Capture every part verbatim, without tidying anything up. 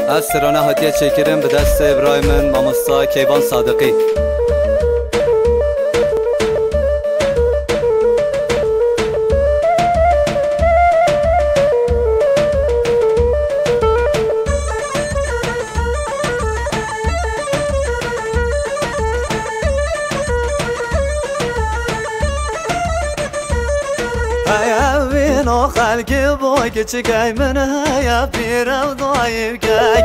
Ev strana hatiye çêkirin bi destê birayê min mamosta Keyvan Sadiqî. Hey evîno xelkî bo kiçikey min heye pîr ew dayî kek.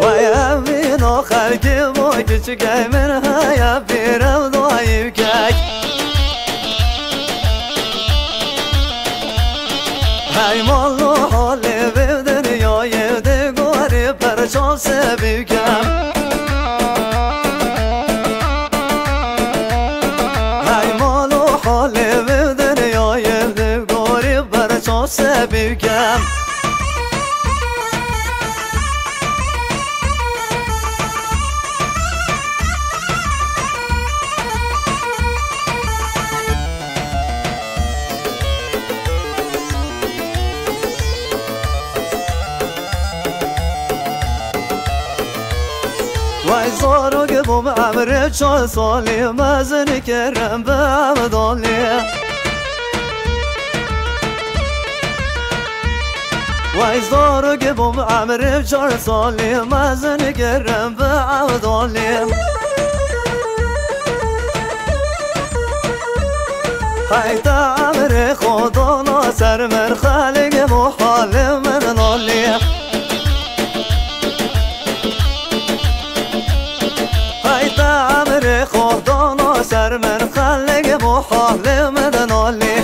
Wey evîno xelkî bo kiçikey min heye pîr ew dayî kek. Hey mal û holê vê dinyayê di gorî perçav sebî kem. Hey mal û holê vê dinyayê di gorî perçav sebî kem. Wey zarok bûm emrê çar salî, mezin kirim bi evdalî. Wey zarok bûm emrê çar salî, mezin kirim bi evdalî. Hey te emrê xwe dana ser min, xelk bo halê min nalî. Hey te emrê xwe dana ser min, xelk bo halê min nalî.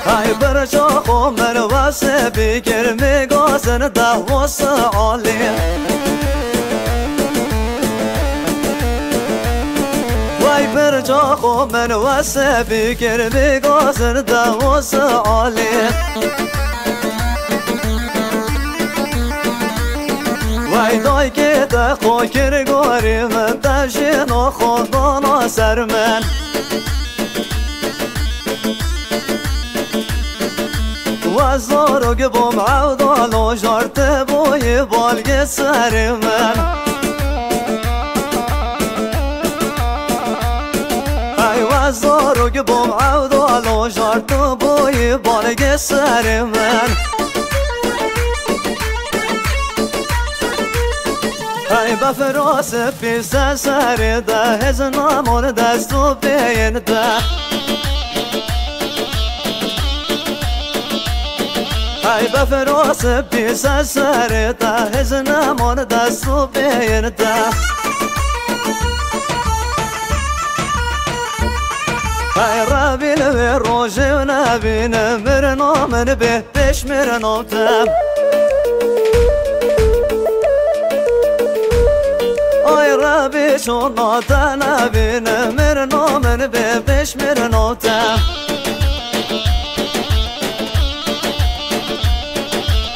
Hey birca xwe min wese bikir, mê gazin de wese alî. Wey birca xwe min wese bikir, mê gazin de wese alî. Wey daykê te xwe kir gorî min, te jî naxwe dana ser min. Wez zarok bûm evdalo, jar te bûyî balgê serê min. Hey wez zarok bûm evdalo, jar te bûyî balgê serê min. Hey befira spî ser serê de, hêz namon dest û pêyên de. Hey befira spî ser serê de, hêz namon dest û pêyên de. Hey Rebî li wê rojê nebîne, mirina min bê pêş mirina te. Ay Rebî şona te nebîne, mirina min bê pêş mirina te.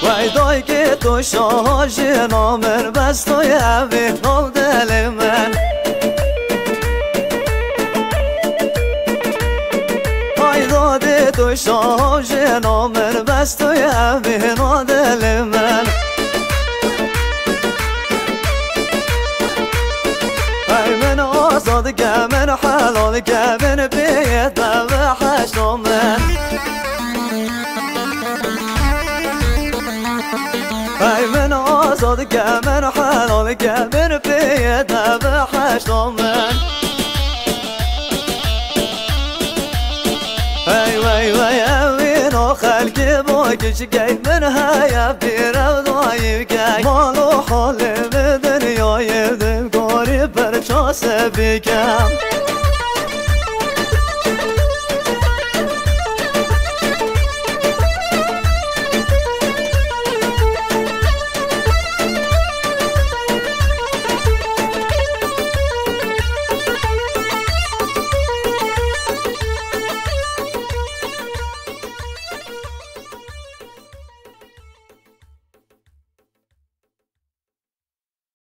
Wey daykê tu şaha jina min, bes tu yê evî nav dilê min. Hay dadê tu şaha jina min, bes tu yê evî nav dilê min. Hey min azad ke, min helal ke, min pêyê te ve heşta min. Hey min azad ke, min helal ke, min pêyê te ve heşta min. Hey wey wey evîno xelkî bo kiçikey min heye pîr ew dayî kek. Mal û holê vê dinyayê di gorî perça sebî kem.